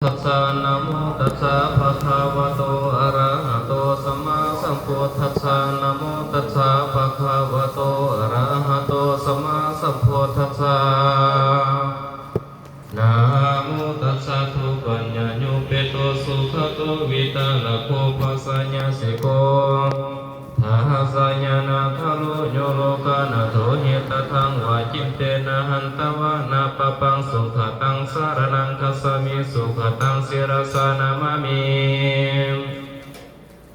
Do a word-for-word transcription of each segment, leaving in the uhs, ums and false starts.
tassa. Namo tassa bhagavato arahato sammāsambuddhassa. Namo tassa bhagavato arahato sammāsambuddhassa. Namo tassa dukkhāya nibbindetha sugato vitarako bhāsayasiko dassanākāro yo lokanato hitatthā vā cittena hantvā na pāpaṃ sugataṃ saraṇaṃ gacchāmi. Sugataṃ sirasā namāmi.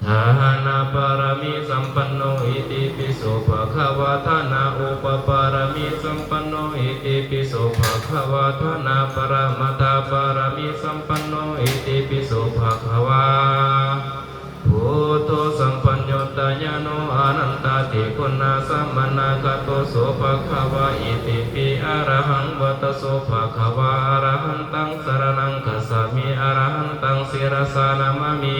Dānapāramī sampanno itipi so bhagavā. Dānāupapāramī sampanno itipi so bhagavā. Dānaparamatthapāramī sampanno itipi so bhagavā. Buddho sabbaññutañāṇo anantādiguṇasamannāgato so bhagavā itipi arahaṃ vata so bhagavā. Arahantaṃ saraṇaṃ gacchāmi. Arahantaṃ sirasā namāmi.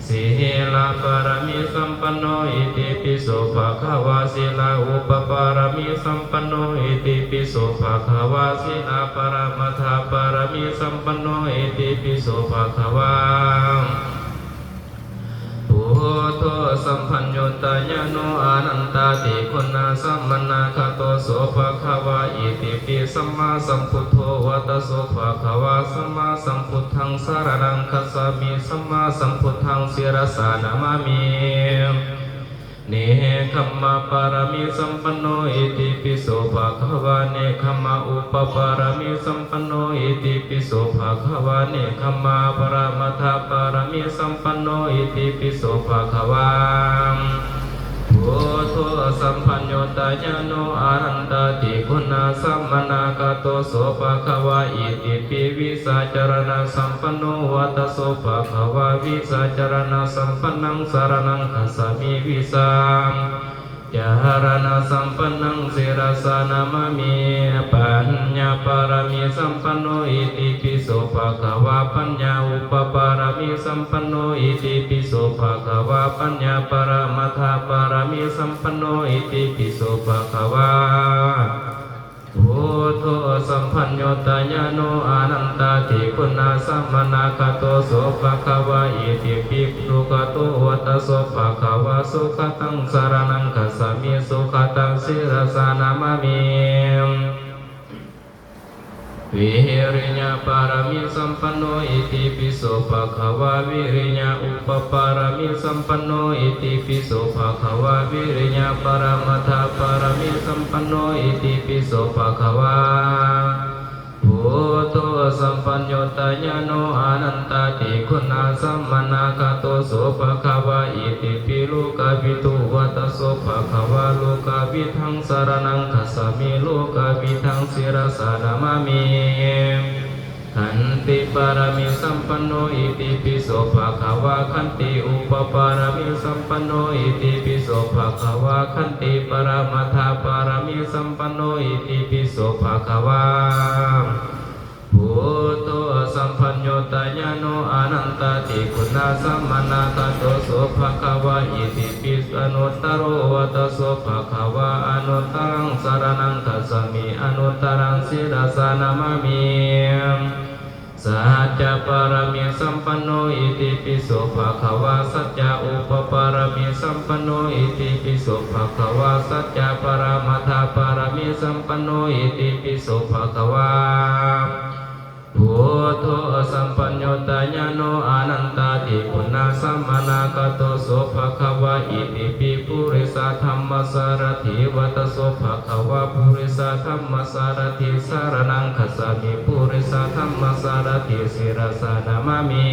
Sīlapāramī sampanno itipi so bhagavā. Sīlaupapāramī sampanno itipi so bhagavā. Sīlaparamatthapāramī sampanno itipi so bhagavā. Buddho sabbaññutañāṇo anantādiguṇasamannāgato so bhagavā itipi sammāsambuddho vata so bhagavā. Sammāsambuddhaṃ saraṇaṃ gacchāmi. Sammāsambuddhaṃ sirasā namāmi. Nekkhammapāramī sampanno itipi so bhagavā. Nekkhammaupapāramī sampanno itipi so bhagavā. Nekkhammaparamatthapāramī sampanno itipi so bhagavā. Buddho sabbaññutañāṇo anantādiguṇasamannāgato so bhagavā itipi vijjācaraṇasampanno vata so bhagavā. Vijjācaraṇasampannaṃ saraṇaṃ gacchāmi. Vijjācaraṇasampannaṃ sirasā namāmi. Paññāpāramī sampanno itipi so bhagavā. Paññāupapāramī sampanno itipi so bhagavā. Paññāparamatthapāramī sampanno itipi so bhagavā. Buddho sabbaññutañāṇo anantādiguṇasamannāgato so bhagavā itipi sugato vata so bhagavā. Sugataṃ saraṇaṃ gacchāmi. Sugataṃ sirasā namāmi. Viriyaparamī sampanno itipi so bhagavā. Viriyaupapāramī sampanno itipi so bhagavā. Viriyaparamatthapāramī sampanno itipi so bhagavā. Buddho sabbaññutañāṇo anantādiguṇasamannāgato so bhagavā itipi lokavidū vata so bhagavā. Lokavidaṃ saraṇaṃ gacchāmi. Lokavidaṃ sirasā namāmi. Khantiparamī sampanno itipi so bhagavā. Khantiupaparamī sampanno itipi so bhagavā. Khantiparamatthapāramī sampanno itipi so bhagavā. Buddho sabbaññutañāṇo anantādiguṇasamannāgato so bhagavā itipi anuttaro vata so bhagavā. Anuttaraṃ saraṇaṃ gacchāmi. Anuttaraṃ sirasā namāmi. Saccaparamī sampanno itipi so bhagavā. Saccaupapāramī sampanno itipi so bhagavā. Saccaparamatthapāramī sampanno itipi so bhagavā. Buddho sabbaññutañāṇo anantādiguṇasamannāgato so bhagavā itipi purisadammasārathi vata so bhagavā. Purisadammasārathi saraṇaṃ gacchāmi. Purisadammasārathi sirasā namāmi.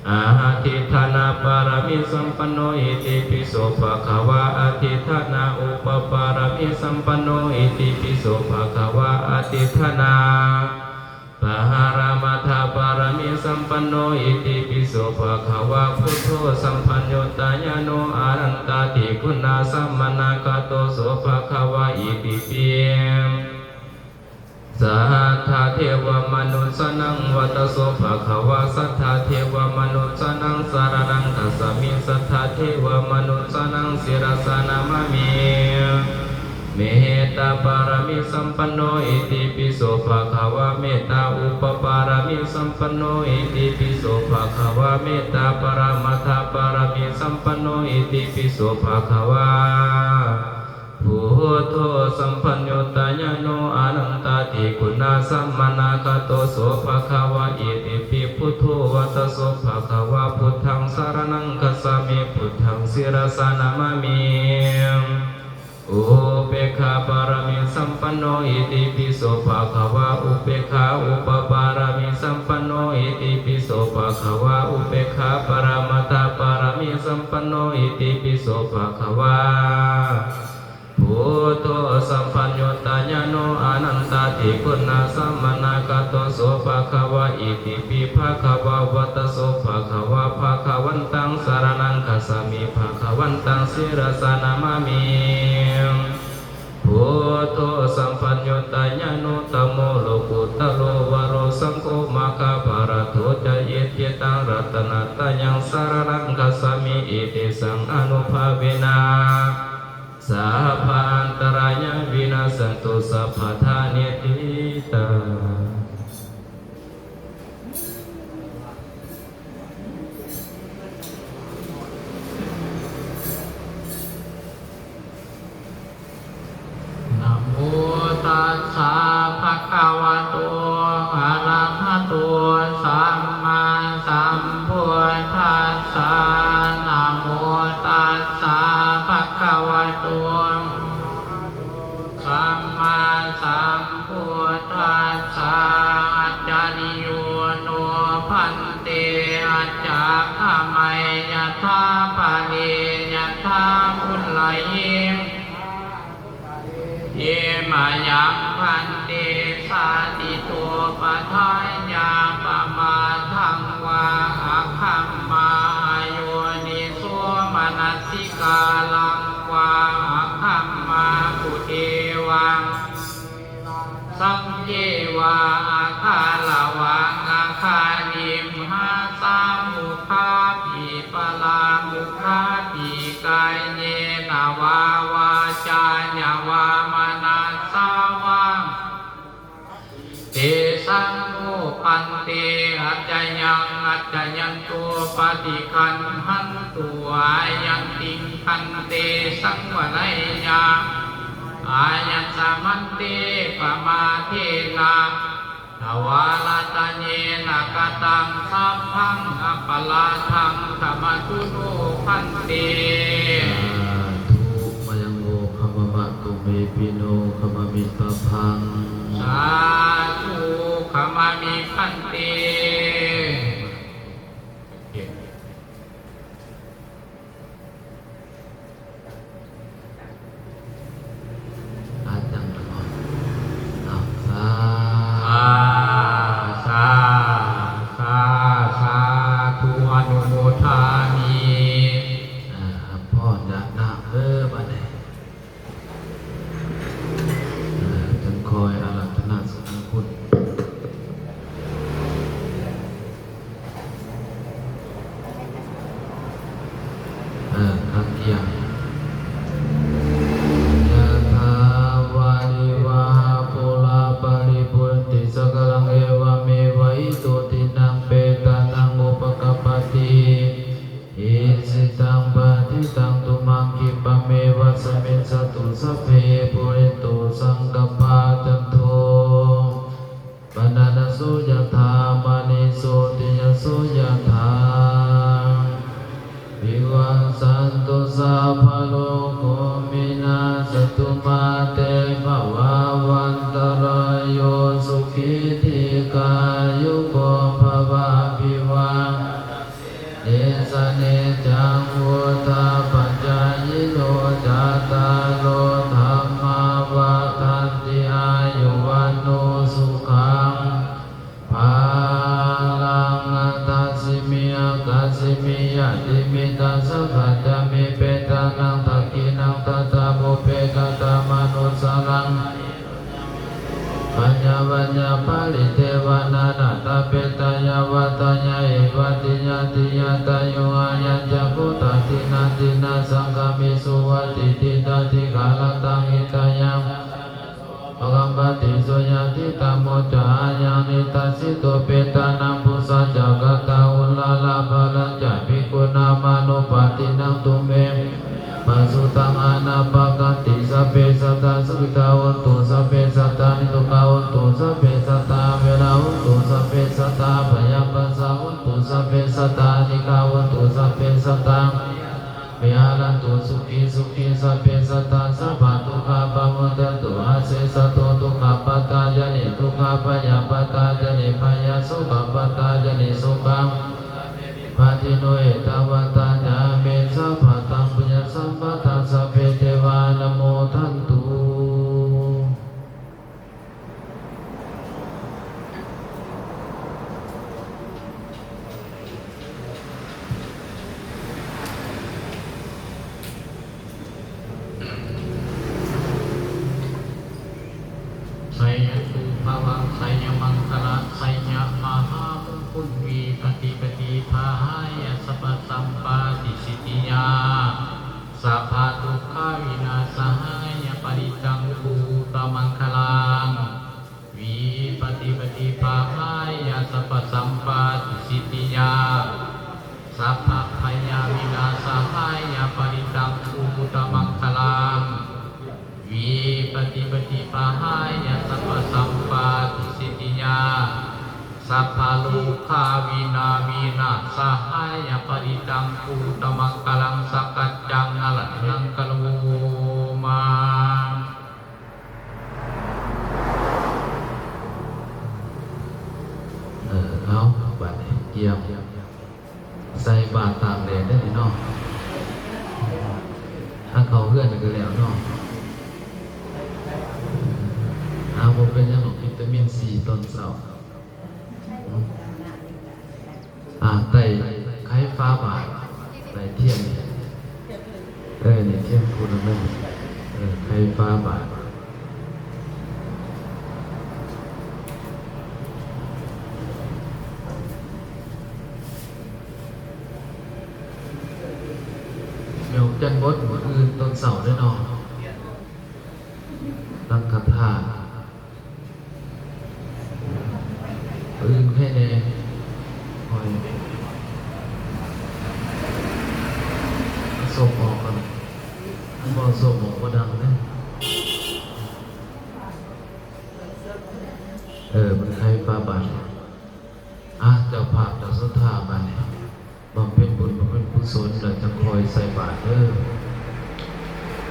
Adhiṭṭhānapāramī sampanno itipi so bhagavā. Adhiṭṭhānaupapāramī sampanno itipi so bhagavā. Adhiṭṭhānaparamatthapāramī sampanno itipi so bhagavā. Buddho sabbaññutañāṇo anantādiguṇasamannāgato so bhagavā itipi satthā devamanussānaṃ vata so bhagavā. Satthā devamanussānaṃ saraṇaṃ gacchāmi. Satthā devamanussānaṃ sirasā namāmi. Mettāpāramī sampanno itipi so bhagavā. Mettāupapāramī sampanno itipi so bhagavā. Mettāparamatthapāramī sampanno itipi so bhagavā. Buddho sabbaññutañāṇo anantādiguṇasamannāgato so bhagavā. Itipi buddho vata. So bhagavā, buddhaṃ saraṇaṃ gacchāmi. Buddhaṃ sirasā namāmi. Upekkhāpāramī sampanno itipi so bhagavā. Upekkhāupapāramī sampanno itipi so bhagavā. Upekkhāparamatthapāramī sampanno itipi so bhagavā. Buddho sabbaññutañāṇo anantādiguṇasamannāgato so bhagavā. Itipi bhagavā vata. So bhagavā, bhagavantaṃ saraṇaṃ gacchāmi. Bhagavantaṃ sirasā namāmi. Buddho sabbaññutañāṇo dhammo lokuttaro varo saṅgho maggaphalaṭṭho ca. Itihidaṃ ratanattayaṃ saraṇaṃ gacchāmi. Itihidaṃ ānubhāvena sabba antarāyā vinassantu sabbadā. Niṭṭhitaṃ. Namo tassa bhagavato arahato sammāsambuddhassa. Namo tassa bhagavato sammāsambuddhassa. Ācariyo no bhante, accakamai yathāpare yathāmūlahi. Ye mayaṃ bhante jāti duppaṭāya pamādaṃ vā akamma ayoniso manasikāraṃ vā akamma buddhe vā saṅghe vā agāravaṃ agārimhā sammukkhāpi parāmukkhāpi kāyena vā vācāya vā manasā vā tesaṃ no bhante accayaṃ accayanto paṭiggaṇhantu. Ayaṃ diṭṭhaṃ tesaṃ vareyya, ayasmante pamādena dvārattayena kataṃ sabbaṃ aparādhaṃ khamatu no bhante. Sādhu. Mayaṃ vo khamama tumhepi no khamami tabbaṃ. Sādhu khamāmi bhante. อาจารย์ เอา สา สา สา สาธุ อนุโมทามิ อ่า พรญาณะ เออ บัดนี้ เอ่อ จั่งค่อยอาราธนาสวดมนต์ เอ่อ ครับ เกี่ยว Yathā vārivahā pūrā paripūrenti sāgaraṃ, evameva ito dinnaṃ petānaṃ upakappati. Icchitaṃ patthitaṃ tumhaṃ khippameva samijjhatu, sabbe pūrentu saṅkappā, cando paṇṇaraso yathā, maṇi jotiraso yathā. Vivajjantu sabbarogo vinassatu, mā te bhavatvantarāyo, sukhī dīghāyuko bhava. Abhivādanasīlissa niccaṃ vuḍḍhāpacāyino, cattāro dhammā vaḍḍhanti: āyu vaṇṇo sukhaṃ balaṃ. Adāsi me akāsi me, ñātimittā sakhā ca me, petānaṃ dakkhiṇaṃ dajjā, pubbe katamanussaraṃ. Pāññā vācā pālī devā nānattā petāya vācāya, evāti ñātiyā tayo, ayañca khuḍḍā dinā dinā saṅghamhi, suvatthi diṭṭhaṃ dīgharattaṃ hitāya. Tisso yadi dhammo ca ayaṃ nidassito, petānaṃ pūjā ca katā uḷārā, balañca bhikkhūnamanuppadinnaṃ, tumhe pasutaṃ anappakanti. Sabbe sattā sukhitā hontu, sabbe sattā nirogā hontu, sabbe sattā averā hontu, sabbe sattā abyāpajjhā hontu, sabbe sattā anīghā hontu, sabbe sattā viharantu sukhī sukhī. Sabbe sattā sabbadukkhā pamuccantu, asesato dukkhappattā ca niddukkhā, bhayappattā ca nibbhayā, sokappattā ca nissokā, pāṇino. Ettāvatā ca amhehi sambhataṃ puññasampadaṃ, sabbe devānumodantu. Jayanto bhava, jayamaṅgala, jayamahāmaṅgale. Vipattipaṭibāhāya sabbasampattisiddhiyā, sabbadukkhāvināsāya parittaṃ brūtha maṅgalaṃ. Vipattipaṭibāhāya sabbasampattisiddhiyā, sabbabhayavināsāya parittaṃ brūtha maṅgalaṃ. Vipattipaṭibāhāya sabbasampattisiddhiyā, sabbarogavināsāya parittaṃ brūtha maṅgalaṃ. Sakkaccaṃ araṇaṃ karoma. ເອີ ເອົາ ບາດນີ້ກຽມ ໃສ່ບາດຕາກແດດເດ້ນີ້ເນາະ ຖ້າເຂົ້າເຮືອນກໍແລ້ວເນາະ. ເອົາ ບໍ່ເປັນຫຍັງດອກ ວິຕາມິນຊີຕອນເຊົ້າ. ອ່າ ໄຕ້ໄຂຝາບາດ ໄຕ້ທຽນ ເອີ ນີ້ທຽນພຸດລະເມີ ເອີ ໄຂຝາບາດ. ແມ່ອອກຈັນບົດມື້ອື່ນຕອນເຊົ້າເດ້ເນາະ ສັງຄະທານ. ອື່ນໃຜແດ່ ໂອ້ຍ ສົບອອກກ່ອນ ບໍ່ສົບອອກບໍ່ດັງເດ້. ເອີ ມັນໄຂຝາບາດ. ອ່ະ ເຈົ້າພາບເຈົ້າສັດທາ ບາດນີ້ ບຳເພັນບຸນບຳເພັນກຸສົນ ແລ້ວຈັ່ງຄ່ອຍໃສ່ບາດເດີ້.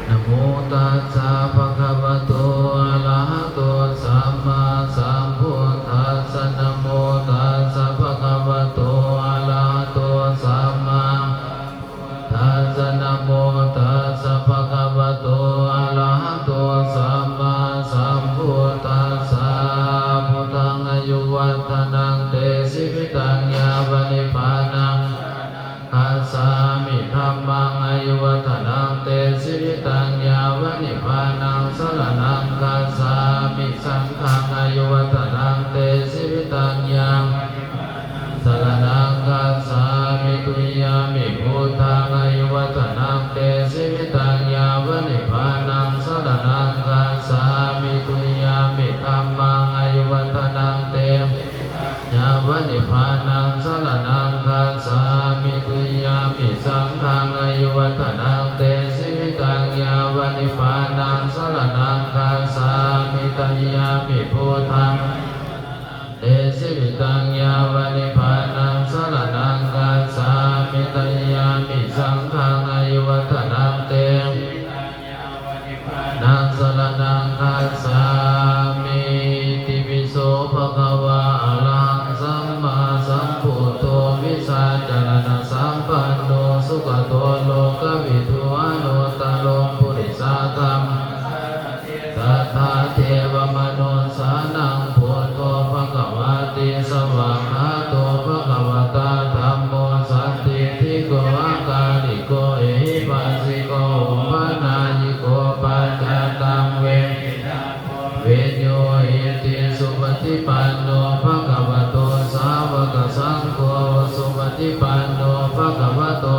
Namo tassa bhagavato arahato sammāsambuddhassa. Namo tassa bhagavato arahato sammāsambuddhassa. Namo tassa bhagavato arahato sammāsambuddhassa. Buddhaṃ āyuvaḍḍhanaṃ te jīvitaṃ yāva nibbānaṃ gacchāmi. Dhammaṃ āyuvaḍḍhanaṃ te jīvitaṃ yāva nibbānaṃ saraṇaṃ gacchāmi. Saṅghaṃ āyuvaḍḍhanaṃ te jīvitaṃ yāva saraṇaṃ gacchāmi. Dutiyampi buddhaṃ āyuvaḍḍhanaṃ te jīvitaṃ yāva nibbānaṃ saraṇaṃ gacchāmi. Dutiyampi dhammaṃ āyuvaḍḍhanaṃ te yāva nibbānaṃ saraṇaṃ gacchāmi. Dutiyampi saṅghaṃ āyuvaḍḍhanaṃ te jīvitaṃ yāva nibbānaṃ saraṇaṃ gacchāmi. Tatiyampi buddhaṃ te jīvitaṃ yāva nibbānaṃ saraṇaṃ gacchāmi. Tatiyampi saṅghaṃ āyuvaḍḍhanaṃ te naṃ saraṇaṃ gacchāmi. Itipi so bhagavā arahaṃ sammāsambuddho vijjācaraṇasampanno sugato lokavidū anuttaro purisadammas satthā devamanussānaṃ buddho bhagavāti. Svākkhāto bhagavatā dhammo sandiṭṭhiko akāliko ehipassiko opanayiko paccattaṃ veditabbo viññūhīti. Supaṭipanno bhagavato sāvakasaṅgho, ujupaṭipanno bhagavato